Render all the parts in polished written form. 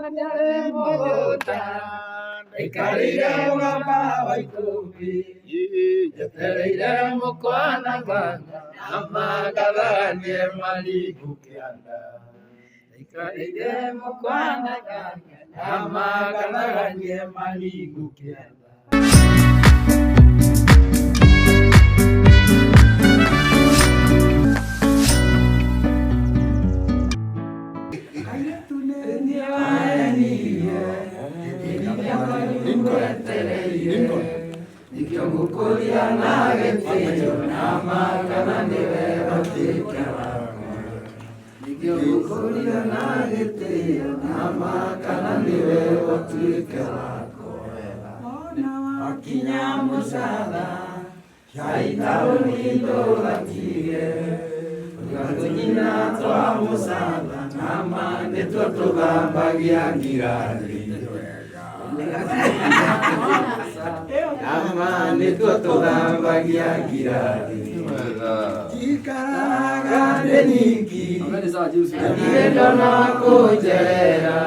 Ndiarĩ mũgũnda ndaikarĩire mũgamba wa ikũmbĩ, njetereire mũkwa na banga na mangathanie marigũ kĩanda. Ndaikarĩire mũkwa na banga na mangathanie marigũ kĩanda. Nĩkĩo ngũkũria na gĩtĩo na ma kana nĩwe ũtuĩke wakwa. Nĩkĩo ngũkũria na gĩtĩo na ma kana nĩwe ũtuĩke wakwa. Wakinya mũcaara cai taũni ndũgatige. Tũnyina twa mũcaara na ma nĩtuo tũthambagia ngirathi. Nama nĩtuo tũthambagia ngirathi. Njikaraga ndĩ nyiki ndirĩ ndona kũnjerera.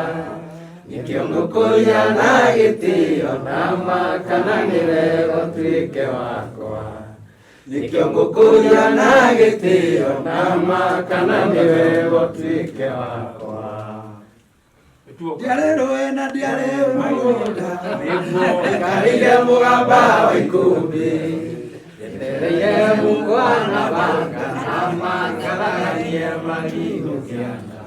Nĩkĩo ngũkũria na gĩtĩo nama kana nĩwe ũtuĩke wakwa. Nĩkĩo ngũkũria na gĩtĩo nama kana nĩwe ũtuĩke wakwa. Ndiarĩ rũĩ na ndiarĩ mũgũnda. Ndaikarĩire mũgamba wa ikũmbĩ, njetereire mũkwa na banga na mangathanie marigũ kĩanda.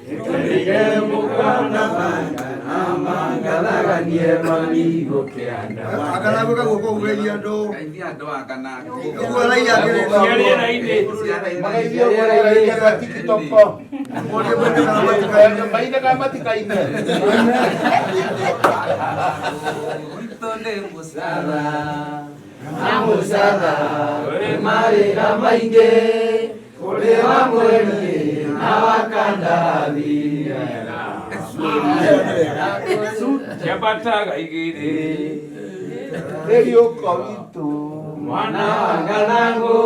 Njetereire mũkwa na banga na mangathanie marigũ kĩanda. Akana gwĩka guoko kugeithia andũ. Geithia andũ akana. Ũguo raia akĩrĩ. Mageithio kũrĩa wa TikTok. Mũrie mwene kana matikaine. Maine kana matikaine. Witũ nĩ mũcara. Na mũcara wĩ mawĩra maingĩ, kũrĩ wa mweri na wa kandarathi. Ciambataga igĩrĩ. Rĩriũko witũ. Mwana wa nganangũ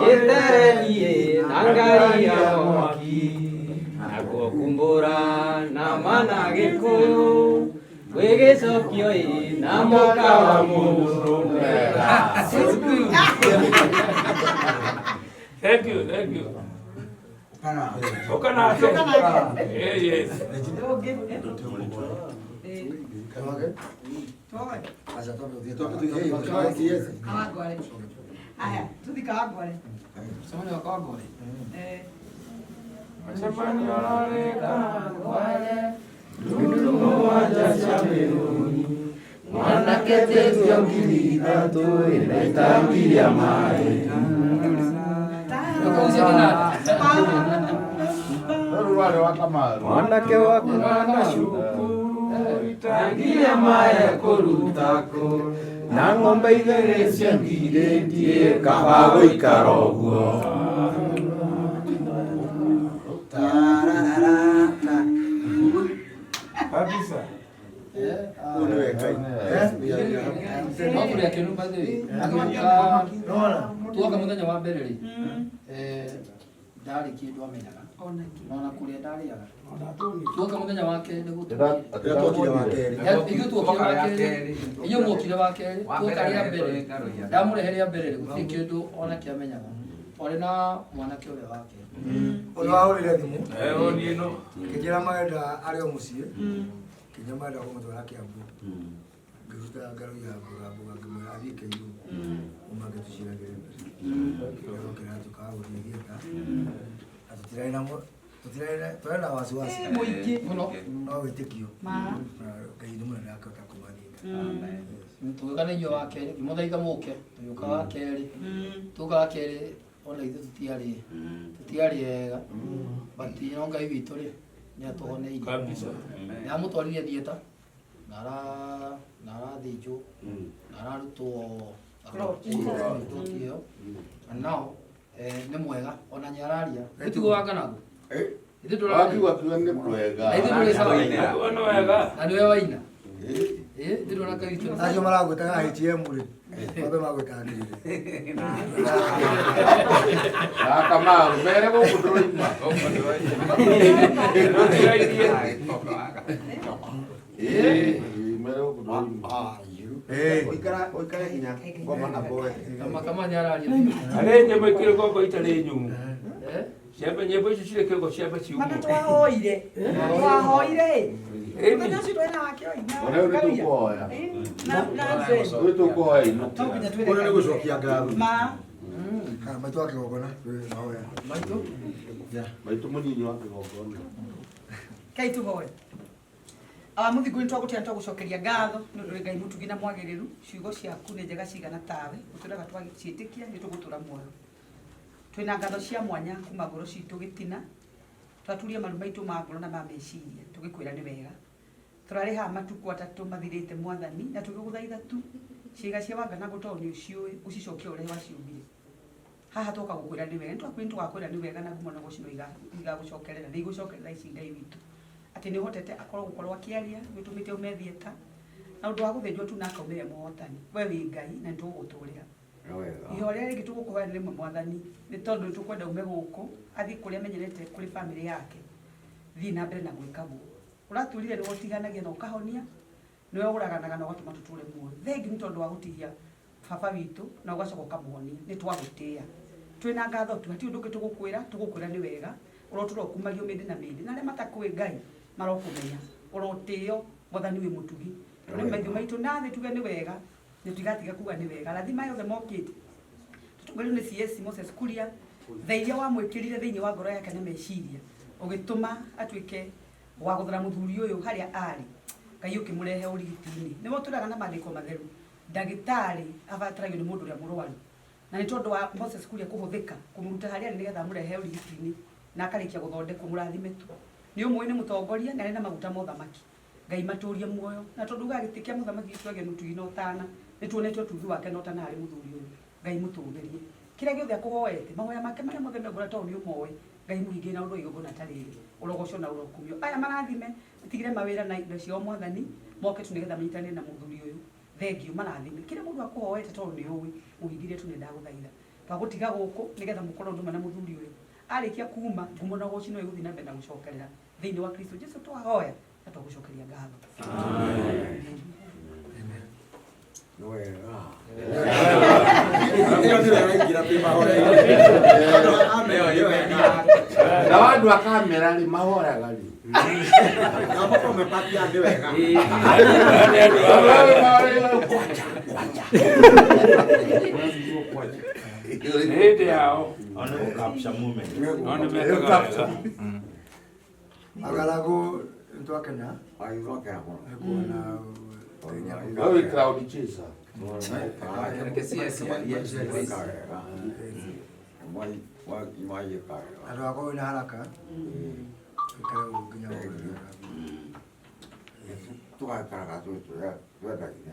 gĩterenie na ngari ya mwaki, nakuo kumbũra na mana gĩkũyũ gwĩ gĩcokio ĩ na mũka wa mũndũ mwega. Thank you, thank you. Ũka nake. Eh, yes. Kawangware. Aya, tuthi Kawangware. Mũcemanio wa Kawangware. Eh. Mũcemanio ũrarĩ Kawangware. Ndundu mũgwanja cia mĩrũri mwanake tĩtio 3000 ĩna itangi rĩa maĩ. Ũkaucia kĩnanda. Rũrũ rwarĩ wa Kamaru. Mwanake waku na cukuru itangi rĩa maĩ ekũruta kũ na ng'ombe igĩrĩ cia ngirĩtie kaba gũikara ũguo. Kabisa. Ũyũ nĩwe Ngai. No tũrĩ akenu by the way. Agĩũka tuoka mũthenya wa mbere rĩ, ndarĩ kĩndũ amenyaga. Ona kũrĩa ndarĩaga. Tuoka mũthenya wa kerĩ nĩguo Rĩrĩa twokire wa kerĩ. Ithuĩ tuokire wa kerĩ, inyuĩ muokire wa kerĩ, tuoka rĩa mbere, ndamũrehe rĩa mbere rĩ, gũtirĩ kĩndũ ona kĩamenyaga. Twarĩ na mwanake ũrĩa wake. Ũrĩa wahũrire thimũ. Eh, ũyũ niĩ no. Kĩnjĩra marenda arĩ o mũciĩ. Kĩnjĩra marenda kũmũtwara Kĩambu. Ngĩruta ngaro ya mboga mboga ngĩmwĩra athiĩ KU. Ũmake tũciragĩre mbere. Ndokĩra tukaga gũthiĩ theatre. Na tũtirarĩ na tũtirarĩ na twarĩ na wasiwasi. Mũingĩ. Mũno. No wĩtĩkio. Ma. Na Ngai nĩ mũnene akĩhota kũmaninda. Tũgĩũka na inyuĩ wa kerĩ, ngĩmũthaitha mũke, tũgĩũka wa kerĩ. Tũka wa kerĩ ona ithuĩ tũtiarĩ ega. But no Ngai witũ rĩ, nĩ atũhoneirie. Kabisa. Nĩ amũtwarire theatre na na arathĩnjwo na ararutwo clot ĩyo. And now nĩ mwega ona nĩ araria. Gĩtiguo wa Kanangũ. Ithuĩ tũraria. Wakiuga kiuga nĩ mwega. Na ithuĩ tũrĩ sawa. Ũyũ nĩ wega. Na nĩwe waina. Ndĩrona kaitũ. Acio maragwĩtaga HM rĩ. Mambe magwĩkaga kĩrĩrĩ. Kamaru mere gũkũ ndũroima. Mere gũkũ ndũroima. Ũikare nginya ngoma na mboe. Kama nĩararia. Harĩ nyĩmbo ikĩrĩ gongo itarĩ nyũmũ. Ciambe nyĩmbo icio cirĩ kĩongo ciambe ciumwo. Mana twahoire. Twahoire. Mũthenya ũcio twena wake oi. Rĩu nĩ tũkũhoya. Na nze. Rĩu tũkũhoya ino. No nginya twĩre. Kũrĩa nĩ gũcokia ngatho. Ma. Maitũ wa kĩgongona mahoya. Maitũ? Maitũ mũnyinyi wa kĩgongona. Kai tũhoe. Awa mũthingu nĩ twagũtĩa twagũcokeria ngatho nĩ ũndũ wĩ Ngai mũtugi na mwagĩrĩru ciugo ciaku nĩ njega cigana tawe ũtũraga twaciĩtĩkia nĩ tũgũtũra muoyo twĩna ngatho cia mwanya kuma ngoro citũ gĩtina twaturia maru maitũ ma ngoro na ma meciria tũgĩkwĩra nĩ wega tũrarĩ haha matukũ atatũ mathirĩte mwathani na tũgĩgũthaitha tu ciĩga cia wanga na gũtoo nĩ ũciũĩ ũcicokie ũrĩa waciũmbire haha twoka gũkwĩra nĩ wega nĩtwakwĩra nĩtũgakwĩra nĩ wega na ngumo na gũcinwo igagũcokerera nĩ igũcokerera ici Ngai witũ atĩ nĩ ũhotete akorwo gũkorwo akĩaria nĩ ũtũmĩte ume theatre na ũndũ wa gũthĩnjwo tu na akaumĩre mũhotani we wĩ Ngai na nĩ tũgũgũtũrĩra ihoya rĩrĩa rĩngĩ tũgũkũhoya nĩ rĩmwe mwathani nĩ tondũ nĩ tũkwenda ume gũkũ athiĩ kũrĩa amenyerete kũrĩ bamĩrĩ yake thiĩ na mbere na gwĩka guo ũratwĩrire nĩwe ũtiganagia na ũkahonia nĩwe ũraganaga na ũgatũma tũtũre muoyo thengiũ nĩ tondũ wa gũtigia baba witũ na ũgacoka ũkamũhonia nĩ twagũtĩĩa twĩna ngatho tu hatirĩ ũndũ ũngĩ tũgũkwĩra tũgũkwĩra nĩ wega ũrotũra ũkumagio mĩndĩ na mĩndĩ na arĩa matakũĩ Ngai marokũmenya ũrotĩo mwathani wĩ mũtugi tũrĩ maitho maitũ na thĩ tuge nĩ wega nĩ tigatiga kuga nĩ wega rathima yothe mokĩte tũtongorio nĩ CS Moses Kuria tha iria wamwĩkĩrire thĩinĩ wa ngoro yake na meciria ũgĩtũma atuĩke wa gũthara mũthuri ũyũ harĩa arĩ Ngai ũkĩmũrehe ũrigiti-inĩ nĩwe ũtũraga na maandĩko matheru ndagĩtarĩ abataragio nĩ mũndũ ũrĩa mũrwaru na nĩ tondũ wa Moses Kuria kũhũthĩka kũmũruta harĩa arĩ nĩgetha amũrehe ũrigiti-inĩ na akarĩkia gũthondekwo mũrathime tu nĩ ũmũĩ nĩ mũtongoria na arĩ na maguta ma ũthamaki Ngai matũrie muoyo na tondũ ugaga gĩtĩ kĩa mũthamaki gĩtuagio nĩ ũtugi na ũtana nĩ tuonete ũtugi wake na ũtana harĩ mũthuri ũyũ Ngai mũtũgĩrie kĩrĩa gĩothe akũhoete mahoya make marĩa mothe me ngoro tondũ nĩ ũmoĩ Ngai mũhingie na ũndũ wa igongona ta rĩrĩ ũrogocwo na ũrokumio aya marathime matigire mawĩra na indo ciao mwathani moke tu nĩgetha manyitanĩre na mũthuri ũyũ thengiũ marathime kĩrĩa mũndũ akũhoete tondũ nĩ ũĩ mũhingĩrie tu nĩ ndagũthaitha twagũtiga gũkũ nĩgetha mũkorwo ũndũ ũmwe na mũthuri ũyũ arĩkia kuma ngumo na ũgoci no ĩgũthiĩ na mbere na gũcokerera thĩinĩ wa Kristo Jesu twahoya na twagũcokeria ngatho. Nĩ wega. Ĩyo nĩyo ĩraingĩra twĩ mahoya-inĩ. Na andũ a kamera rĩ mahoyaga rĩ. Nao makorwo me part ya nĩ wega. Nĩ hĩndĩ yao. One gũ capture moment. No nĩ mekaga wega. Agaragu nĩtwakena Twakena mũno. nĩ kuona Wewe wĩ crowd chaser. Andũ akwa wĩna haraka ũikare ũguo nginya ũgũrĩra. Tũgaikaraga twendaine.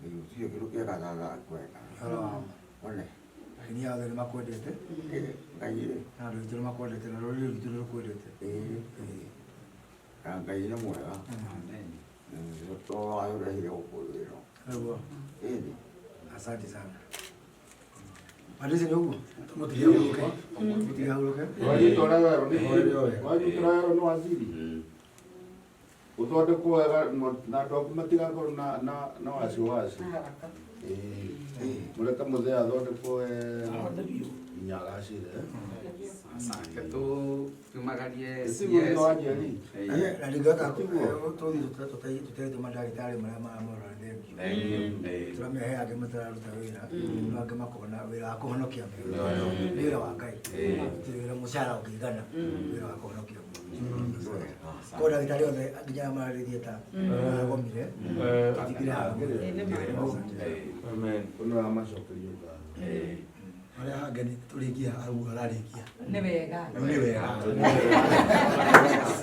Gũtirĩ kĩndũ kĩega ta kwenda. Ũhoro wa ma. One. Aini othe nĩ makwendete Ngai rĩ. na andũ aitũ nĩ makwendete na rũrĩrĩ rwitũ nĩ rũkwendete. Na Ngai nĩ mwega. Tũrehire gũkũ wĩra. Nĩguo. Ĩni. Asante sana. Mandĩci nĩ ũguo? Mũtige ahurũke. Mũtige ahurũke. Wanyitwo ũrĩa werũ nĩ waziri. Ũthondekwo wega na andũ aku matigakorwo na wasiwasi. Mũreke mũthee athondekwo wega nginya agacĩre. Tumagarie Tiguo thutha wa Njeri. Na ndingĩhota tũthiĩ tũteithie mandagĩtarĩ marĩa maramũrora thengiũ. Tũramehe angĩ matararuta wĩra, no angĩ makona wĩra wa kũhonokia mĩoyo. Nĩ wĩra wa Ngai. Gũtirĩ wĩra mũcara ũngĩigana, wĩra wa kũhonokia muoyo. Koguo ndagĩtarĩ othe nginya arĩa mararĩ theatre maragomire, tũtigire haha. Amen. Ũyũ nĩwe amacokeria ngatho. Harĩa hangĩ tũrĩkia hau ararĩkia. Nĩ wega. Nĩ wega.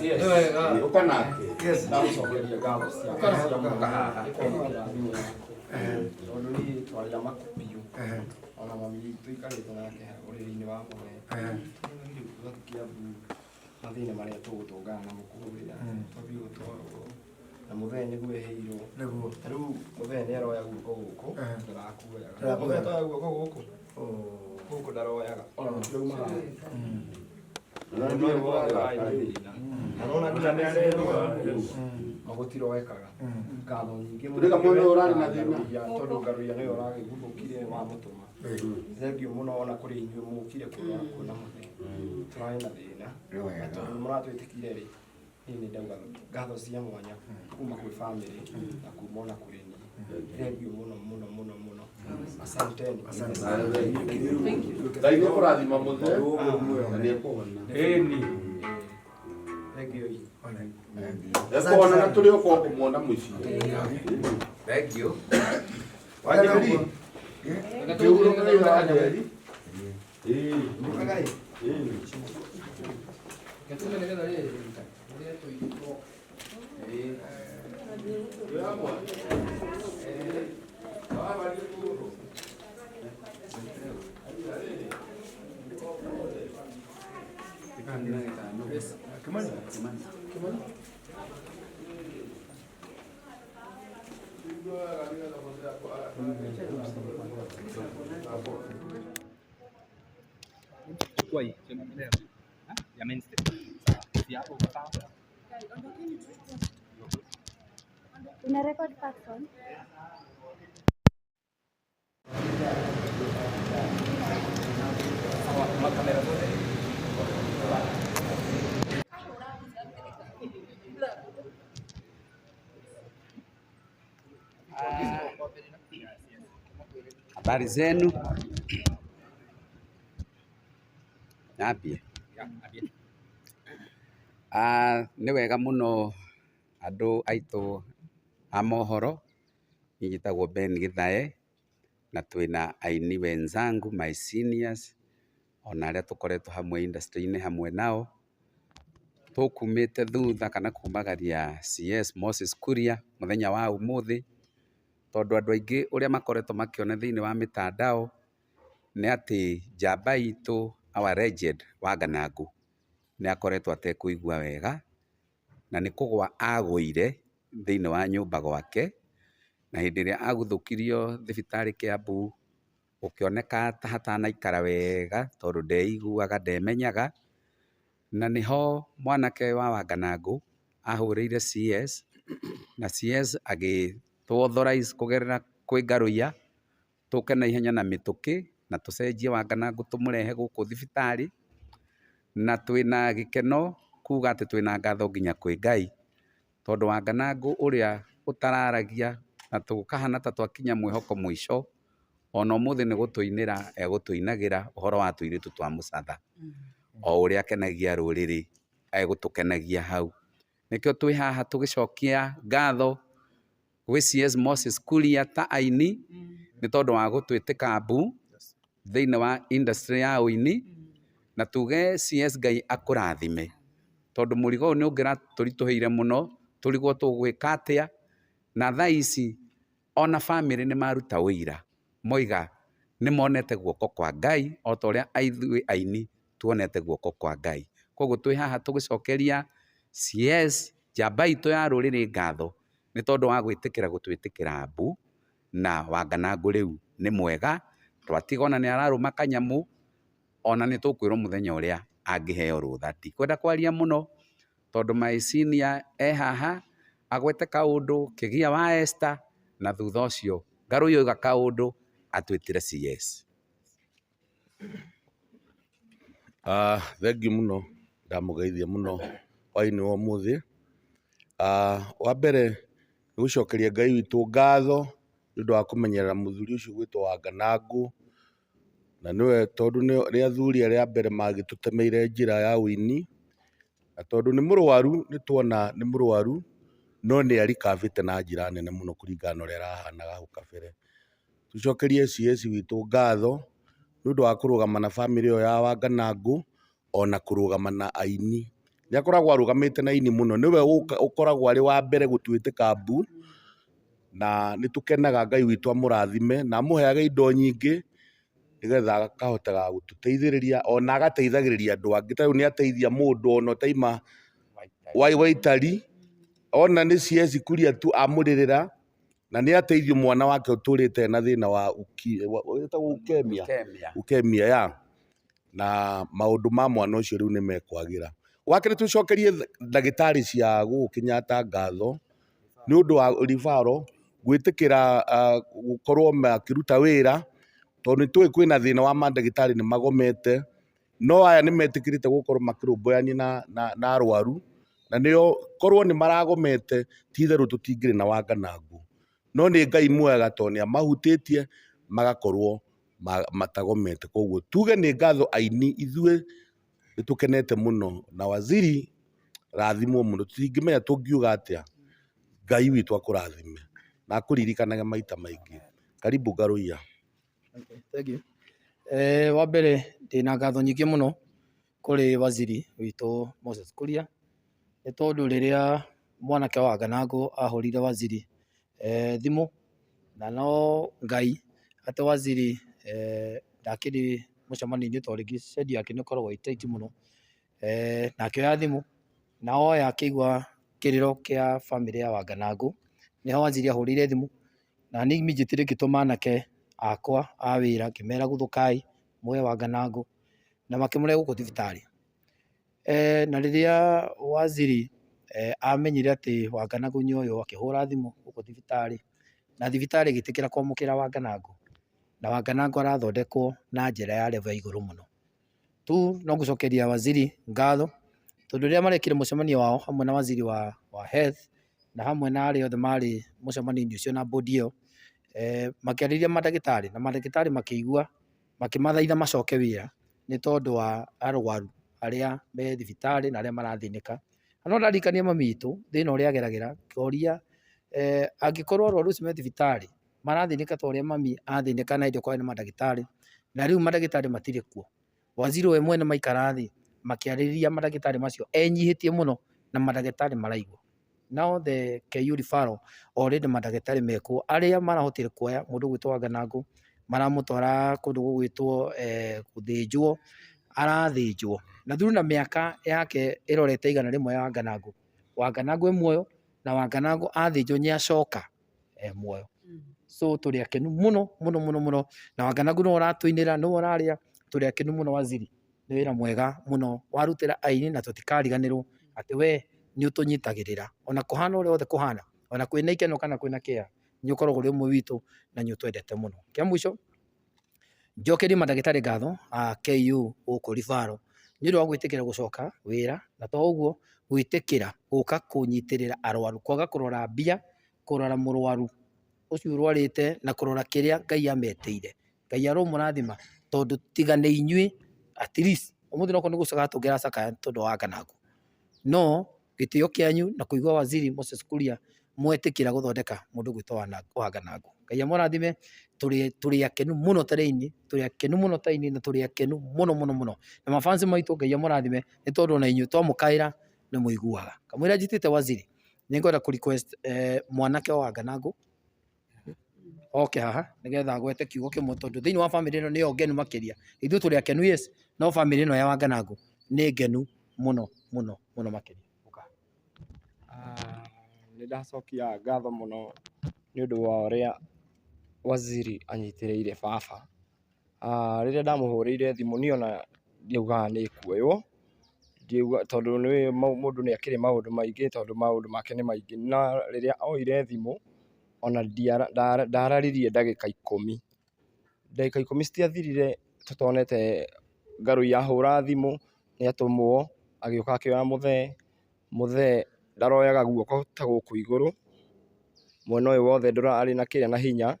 Nĩ wega. Ũka nake. Yes. Ndamũcokeria ngatho ciakwa mũka haha. Tondũ niĩ twarĩ a maku biũ. Ona mami witũ ikarĩte nake ũrĩrĩ-inĩ wa mũthee. Tũgathiĩ Kiambu mathĩna marĩa tũgũtũngana namo kũrĩa. Twambie gũtwarwo na Mũthee nĩguo ĩhĩirwo. Nĩguo. Ta rĩu mũthee nĩ aroya guoko gũkũ, ndarakuoyaga. Ndarakuoyaga. Mũthee toya guoko gũkũ, gũkũ ndaroyaga ona gũtirauma haha. Mũndũ ũyũ wothe warĩ na thĩna. Na nona nginya nĩ arerwo na gũtiroekaga. Ngatho nyingĩ mũno. Ũrĩga mwena ũyũ ũrarĩ na thĩna. Ngaruia, tondũ ngaruia nĩwe ũragĩguthũkire wamũtũma. Thengiũ mũno ona kũrĩ inyuĩ mũkire kuona kuona mũthee. Tũrarĩ na thĩna. Nĩ wega. Na tondũ nĩ mũratwĩtĩkire rĩ, niĩ nĩ ndauga ngatho cia mwanya kuma kwĩ famĩlĩ na kuma ona kũrĩ niĩ. Thengiũ mũno mũno mũno mũno. Asanteni. Ngai nĩ kũrathima mũthee na nĩ ekũhona. Ĩni. Thengiũ. Ekũhona na tũrĩ oka kũmuona mũciĩ. Thank you. Wanjeri. Kĩhurũka wĩra Wanjeri. Ĩĩ. Ĩĩ. Gatume nĩgetha rĩrĩ rĩrĩa tũigĩtwo. Kimani. Kimani. Chukua hii. Ya main step. Sawa. Si hapo uko sawa? Una record Paxson? Sawa, makamera zote. Habari zenu? Nambie. Nĩ wega mũno andũ aitũ a mohoro, niĩ njĩtagwo Ben Gĩthae na twĩna aini wenzangu my seniors ona arĩa tũkoretwo hamwe industry-inĩ hamwe nao. Tũkumĩte thutha kana kumagaria CS Moses Kuria mũthenya wa ũmũthĩ, tondũ andũ aingĩ ũrĩa makoretwo makĩona thĩinĩ wa mĩtandao nĩ atĩ njamba itũ our legend Wanganangũ nĩ akoretwo atekũigua wega na nĩ kũgwa agũire thĩinĩ wa nyũmba gwake, na hĩndĩ ĩrĩa aguthũkirio thibitarĩ Kiambu gũkĩoneka ta hatanaikara wega tondũ ndeiguaga ndemenyaga, na nĩho mwanake wa Wanganangũ ahũrĩire CS na CS agĩtũ authorize kũgerera kwĩ Ngaruiya tũke na ihenya na mĩtũkĩ na tũcenjie Wanganangũ tũmũrehe gũkũ thibitarĩ, na twĩna gĩkeno kuga atĩ twĩna ngatho nginya kwĩ Ngai tondũ Wanganangũ ũrĩa ũtararagia na tũkahana ta twakinya mwĩhoko mũico, ona ũmũthĩ nĩ gũtũinĩra egũtũinagĩra ũhoro wa tũirĩtu twa mũcatha, o ũrĩa akenagia rũrĩrĩ egũtũkenagia hau. Nĩkĩo twĩ haha tũgĩcokia ngatho gwĩ CS Moses Kuria ta aini nĩ tondũ wa gũtwĩtĩka mbu thĩinĩ wa industry ya ũini, na tuge CS Ngai akũrathime tondũ mũrigo ũyũ nĩ ũngĩratũritũhĩire mũno tũrigwo tũgwĩka atĩa, na thaa ici ona bamĩrĩ nĩ maruta ũira moiga nĩ monete guoko kwa Ngai o ta ũrĩa ithuĩ aini tuonete guoko kwa Ngai. Koguo twĩ haha tũgĩcokeria CS njamba itũ ya rũrĩrĩ ngatho nĩ tondũ wa gwĩtĩkĩra gũtwĩtĩkĩra mbu, na Wanganangũ rĩu nĩ mwega, twatiga ona nĩ ararũma kanyamũ, ona nĩ tũkwĩrwo mũthenya ũrĩa angĩheo rũtha. Ndikwenda kwaria mũno tondũ my senior e haha agwete kaũndũ kĩgia wa Esther, na thutha ũcio Ngaruiya oiga kaũndũ atwĩtĩre CS. Thengiũ mũno, ndamũgeithia mũno hwaĩ-inĩ wa ũmũthĩ. Wa mbere nĩ gũcokeria Ngai witũ ngatho nĩ ũndũ wa kũmenyerera mũthuri ũcio ũgwĩtwo Wanganangũ, na nĩwe tondũ nĩ athuri arĩa a mbere magĩtũtemeire njĩra ya ũini, na tondũ nĩ mũrwaru nĩ tuona nĩ mũrwaru, no nĩ arikabĩte na njĩra nene mũno kũringana na ũrĩa arahanaga hau kabere. Tũcokerie CS witũ ngatho nĩ ũndũ wa kũrũgama na bamĩrĩ ĩyo ya Wanganangũ ona kũrũgama na aini. Nĩ akoragwo arũgamĩte na aini mũno, nĩwe ũkoragwo arĩ wa mbere gũtwĩtĩka mbu, na nĩ tũkenaga Ngai witũ amũrathime na amũheage indo nyingĩ nĩgetha akahotaga gũtũteithĩrĩria ona agateithagĩrĩria andũ angĩ. Ta rĩu nĩ ateithia mũndũ ona ũtaima Waitari, Ona nĩ CS Kuria tu amũrĩrĩra na nĩ ateithio mwana wake ũtũrĩte na thĩna wa wĩtagwo ukemia Leukemia. Ukemia ya na maũndũ ma mwana ũcio rĩu nĩ mekwagĩra. Wakĩrĩ tũcokerie ndagĩtarĩ cia gũkũ Kenyatta ngatho nĩ ũndũ wa ribaro gwĩtĩkĩra gũkorwo makĩruta wĩra tondũ nĩ tũĩ kwĩna thĩna wa mandagĩtarĩ nĩ magomete no aya nĩ metĩkĩrĩte gũkorwo makĩrũmbũyania na arwaru na nĩo korwo nĩ maragomete ti itherũ tũtingĩrĩ na Wanganangũ no nĩ Ngai mwega tondũ nĩ amahutĩtie magakorwo matagomete koguo tuge nĩ ngatho aini ithuĩ nĩ tũkenete mũno na waziri rathimwo mũno tũtingĩmenya tũngiuga atĩa. Ngai witũ akũrathime na akũririkanage maita maingĩ. Karibu Ngaruiya. Okay, thank you. Wa mbere ndĩna ngatho nyingĩ mũno kũrĩ waziri witũ Moses Kuria nĩ tondũ rĩrĩa mwanake wa Wanganangũ ahũrire waziri thimũ na no Ngai atĩ waziri ndakĩrĩ mũcemanio-inĩ tondũ rĩngĩ schedule yake nĩ ĩkoragwo ĩ tight mũno na akĩoya thimũ na oya akĩigua kĩrĩro kĩa bamĩrĩ ya Wanganangũ nĩho waziri ahũrĩire thimũ na niĩ immediately ngĩtũma anake akwa a wĩra ngĩmera guthũkai muoye Wanganangũ na makĩmũrehe gũkũ thibitarĩ. Na rĩrĩa waziri amenyire atĩ Wanganangũ nĩ ũyũ akĩhũra thimũ gũkũ thibitarĩ na thibitarĩ ĩgĩtĩkĩra kwamũkĩra Wanganangũ na Wanganangũ arathondekwo na njĩra ya level ya igũrũ mũno. Tu no gũcokeria waziri ngatho tondũ rĩrĩa marekire mũcemanio wao hamwe na waziri wa health na hamwe na arĩa othe marĩ mũcemanio-inĩ ũcio na board ĩyo makĩarĩria mandagĩtarĩ na mandagĩtarĩ makĩigua makĩmathaitha macoke wĩra nĩ tondũ wa arwaru arĩa me thibitarĩ na arĩa marathĩnĩka. Na no ndarikania mami witũ thĩna ũrĩa ageragĩra ngoria angĩkorwo arwaru acio me thibitarĩ marathĩnĩka ta ũrĩa mami athĩnĩka na hĩndĩ ĩyo kwarĩ na mandagĩtarĩ na rĩu mandagĩtarĩ matirĩ kuo. Waziri we mwene maikara thĩ makĩarĩrĩria mandagĩtarĩ macio enyihĩtie mũno na mandagĩtarĩ maraigua. Now the KU referral already mandagĩtarĩ mekuo arĩa marahotire kuoya mũndũ ũgwĩtwo Wanganangũ maramũtwara kũndũ gũgwĩtwo gũthĩnjwo arathĩnjwo na through na mĩaka yake ĩrorete 100 ya Wanganangũ. Wanganangũ e muoyo na Wanganangũ athĩnjwo nĩ acoka e muoyo. So tũrĩ akenu mũno mũno mũno mũno na Wanganangũ nĩwe ũratũinĩra nĩwe ũrarĩa tũrĩ akenu mũno waziri nĩ wĩra mwega mũno warutĩra aini na tũtikariganĩrwo atĩ we nĩ ũtũnyitagĩrĩra ona kũhana ũrĩa wothe kũhana ona kwĩna ikeno kana kwĩna kĩeha nĩ ũkoragwo ũrĩ ũmwe witũ na nĩ ũtwendete mũno. Kĩa mũico njokerie mandagĩtarĩ ngatho a KU gũkũ Ribaro nĩ ũndũ wa gwĩtĩkĩra gũcoka wĩra na to ũguo gwĩtĩkĩra gũka kũnyitĩrĩra arwaru kwaga kũrora mbia kũrora mũrwaru ũcio ũrwarĩte na kũrora kĩrĩa Ngai ametĩire. Ngai aromũrathima tondũ tiga nĩ inyuĩ at least ũmũthĩ nokorwo nĩ gũcakaya tũngĩracakaya tondũ wa Wanganangũ no gĩtĩo kĩanyu na kũigua waziri Moses Kuria mwetĩkĩra gũthondeka mũndũ ũgwĩtwo Wanganangũ. Ngai amũrathime tũrĩ akenu mũno ta aini tũrĩ akenu mũno ta aini na tũrĩ akenu mũno mũno mũno na mafansi maitũ Ngai amũrathime nĩ tondũ ona inyuĩ twamũkaĩra nĩ mũiguaga. Kamũira njĩtĩte waziri nĩ ngwenda kũ request mwanake wa Wanganangũ oke haha nĩgetha agwete kiugo kĩmwe tondũ thĩinĩ wa bamĩrĩ ĩno nĩyo ngenu makĩria. Ithuĩ tũrĩ akenu yes no bamĩrĩ ĩno ya Wanganangũ nĩ ngenu mũno mũno mũno makĩria. Nĩ ndacokia ngatho mũno nĩ ũndũ wa ũrĩa waziri anyitĩrĩire baba. Rĩrĩa ndamũhũrĩire thimũ niĩ ona ndiaugaga nĩ ĩkuoywo tondũ nĩ mũndũ nĩ akĩrĩ maũndũ maingĩ tondũ maũndũ make nĩ maingĩ na rĩrĩa oire thimũ ona ndararirie ndagĩka 10. Ndagĩka 10 citiathirire tũtonete Ngarũi ahũra thimũ nĩ atũmwo agĩũka akĩoya mũthee. Mũthee ndaroyaga guoko ta gũkũ igũrũ mwena ũyũ wothe ndũrarĩ na kĩrĩa na hinya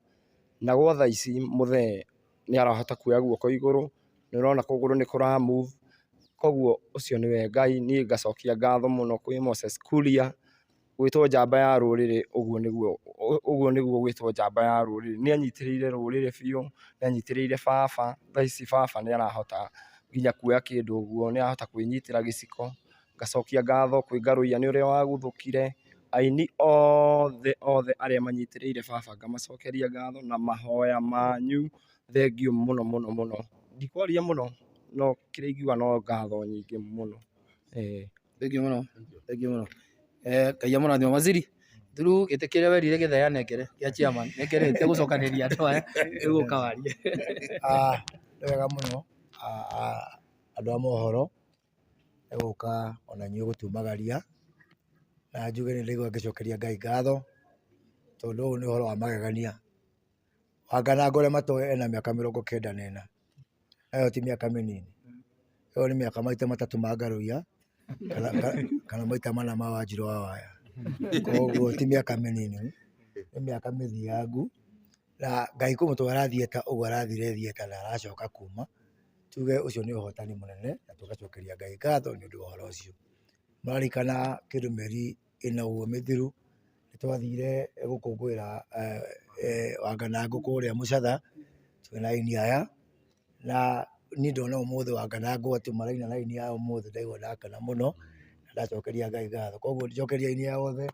na gwa thaa ici mũthee nĩ arahota kuoya guoko igũrũ nĩ ũrona kũgũrũ nĩ kũra move koguo ũcio nĩwe Ngai. Niĩ ngacokia ngatho mũno kwĩ Moses Kuria gwĩtwo njamba ya rũrĩrĩ ũguo nĩguo gwĩtwo njamba ya rũrĩrĩ. Nĩ anyitĩrĩire rũrĩrĩ biũ nĩ anyitĩrĩire baba thaa ici baba nĩ arahota nginya kuoya kĩndũ ũguo nĩ arahota kwĩnyitĩra gĩciko. Ngacokia ngatho kwĩ Ngaruiya nĩ ũrĩa waguthũkire aini othe othe arĩa manyitĩrĩire baba ngamacokeria ngatho na mahoya manyu thengiũ mũno mũno mũno. Ndikwaria mũno no kĩrĩa ingiuga no ngatho nyingĩ mũno. Thengiũ mũno, thengiũ mũno. Ngai amũrathime. Waziri, through gĩtĩ kĩrĩa werire Gĩthaya nengere gĩa chairman, nengerete gũcokanĩrĩria andũ aya, rĩu ũka warie. Nĩ wega mũno andũ a mohoro nĩ gũka ona inyuĩ gũtumagaria, na njuge nĩ ndaigua ngĩcokeria Ngai ngatho, tondũ ũyũ nĩ ũhoro wa magegania. Wangananga ũrĩa matoĩ ena mĩaka 94, na ĩyo ti mĩaka mĩnini, ĩyo nĩ mĩaka maita matatũ ma Ngaruiya kana maita mana ma Wanjirũ wa Waya. Koguo ti mĩaka mĩnini, nĩ mĩaka mĩthiangu, na Ngai kũmũtwara theatre ũguo arathire theatre na aracoka kuma, tuge ũcio nĩ ũhotani mũnene na tũgacokeria Ngai ngatho nĩ ũndũ wa ũhoro ũcio. Mũraririkana kĩndũ mĩeri ĩna ũguo mĩthiru, nĩ twathire gũkũngũĩra Wanganangũ kũrĩa Mũcatha, twĩna aini aya, na niĩ ndona ũmũthĩ Wanganangũ atĩ maraina na aini aya ũmũthĩ ndaigua ndakena mũno, na ndacokeria Ngai ngatho. Koguo njokeria aini aya othe,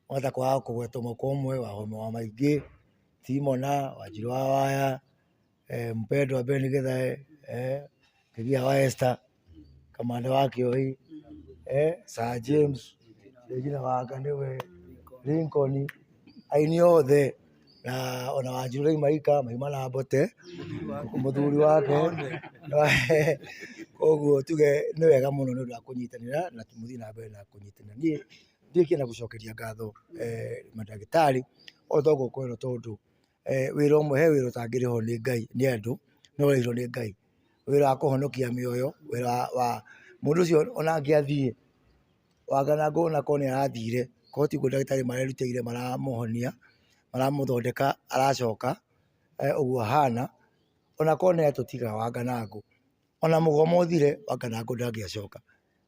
wahota kwaga kũgweta ũmwe kwa ũmwe, Wahome wa Maingĩ, Timona, Wanjirũ wa Waya, Mpendwa Ben Githae, Kĩgia wa Esther, Kamande wa Kĩoi, Sir James, Regina Wanga nĩwe, Lincoln, aini othe na ona Wanjirũ Raimaika mauma na Mbote, mũthuri wake. Koguo tuge nĩ wega mũno nĩ ũndũ wa kũnyitanĩra na mũthiĩ na mbere na kũnyitanĩra. Niĩ ndĩkie na gũcokeria ngatho mandagĩtarĩ o toguo kwĩrwo tondũ wĩra ũmwe he wĩra ũtangĩrĩhwo nĩ Ngai nĩ andũ no ũrĩhirwo nĩ Ngai. Wĩra wa kũhonokia mĩoyo, wĩra wa mũndũ ũcio ona angĩathiĩ Wanganangũ ona korwo nĩ arathire, korwo tiguo ndagĩtarĩ marerutĩire maramũhonia, maramũthondeka aracoka ũguo ahana, ona korwo nĩ atũtiga Wanganangũ, ona mũgomo ũthire Wanganangũ ndangĩacoka.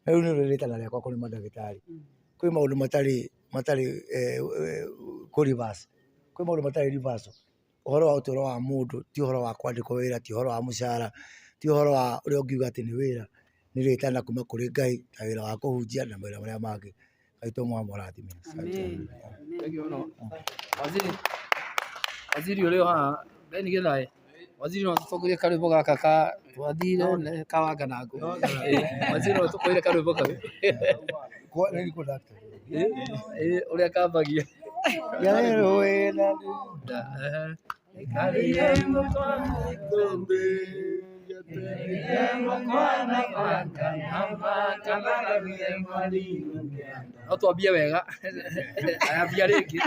Rĩu nĩ rĩtana rĩakwa kũrĩ mandagĩtarĩ, kwĩ maũndũ matarĩ matarĩ kũ reverse, kwĩ maũndũ matarĩ reversal. Ũhoro wa ũtũro wa mũndũ ti ũhoro wa kwandĩkwo wĩra, ti ũhoro wa mũcara, ti ũhoro wa ũrĩa ũngiuga atĩ nĩ wĩra, nĩ rĩtana kuma kũrĩ Ngai na wĩra wa kũhunjia na mawĩra marĩa mangĩ. Ngai tũmwe amũrathime. Amen. Thank you mũno. Waziri, waziri ũrĩ o haha, Ben Githae, waziri no tũtongorie karwĩmbo gaka ka twathire ka Wanganangũ. Waziri no tũkũire karwĩmbo kau. Ũrĩa kambagia. No twambie wega. Ambia rĩngĩ.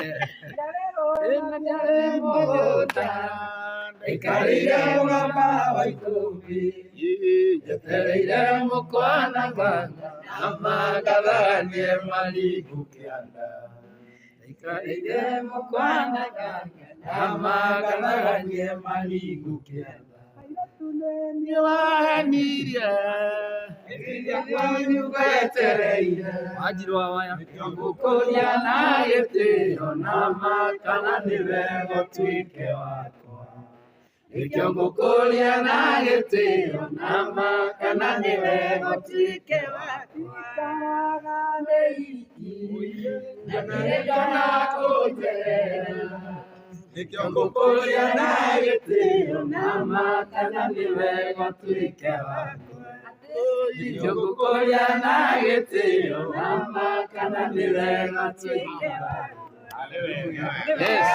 Ndaikarĩire mũgamba wa ikũmbĩ, njetereire mũkwana nganga, na mangathanie marigũ kĩanda. Ndaikarĩire mũkwana nganga, na mangathanie marigũ kĩanda. Nĩwahenirie kwanyu gwetereire Wanjirũ wa Waya ngũkũria na gĩtĩo na ma kana nĩwe gũtuĩke wakwa. Nĩkĩo ngũkũria na gĩtĩo na ma kana nĩwe gũtuĩke wakwa. Ikaraga nĩ iki na kĩrĩkana kũnjerera. Nĩkĩo ngũkũria na gĩtĩo na ma kana nĩwe gũtuĩke wakwa. Nĩkĩo ngũkũria na gĩtĩo na ma kana nĩwe gũtuĩke wakwa. Yes.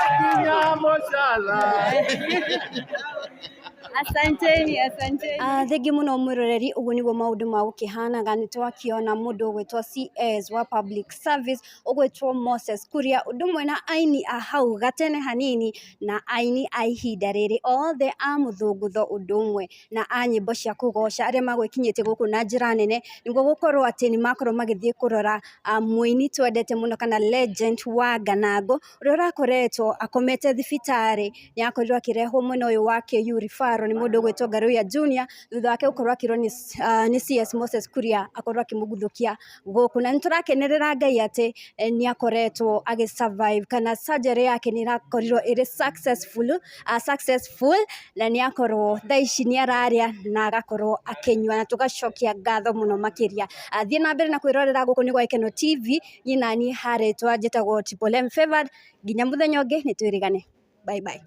Asanteni, asanteni. Thengiũ mũno mwĩroreri, ũguo nĩguo maũndũ ma gũkĩhanaga. Nĩ twakĩona mũndũ ũgwĩtwo CS wa Public Service ũgwĩtwo Moses Kuria, ũndũ ũmwe na aini a hau gatene hanini na aini a ihinda rĩrĩ, othe a mũthũngũtho ũndũ ũmwe na a nyĩmbo cia kũgoca arĩa magwĩkinyĩtie gũkũ na njĩra nene, nĩguo gũkorwo atĩ nĩ makorwo magĩthiĩ kũrora mũini twendete mũno kana legend wa Nganangũ ũrĩa ũrakoretwo akomete thibitarĩ. Nĩ akorirwo akĩrehwo mwena ũyũ wa KU referral nĩ mũndũ ũgwĩtwo Ngaruiya Junior, thutha wake gũkorwo akĩrwo nĩ CS Moses Kuria akorwo akĩmũguthũkia gũkũ. Na nĩ tũrakenerera Ngai atĩ nĩ akoretwo agĩ survive kana surgery yake nĩ ĩrakorirwo ĩrĩ successful na nĩ akorwo thaa ici nĩ ararĩa na agakorwo akĩnyua, na tũgacokia ngatho mũno makĩria. Thiĩ na mbere na kwĩrorera gũkũ nĩ gwa Gĩkeno TV, niĩ naniĩ harĩtwa njĩtagwo Triple M Favored, nginya mũthenya ũngĩ nĩ twĩrĩgane. Bye bye.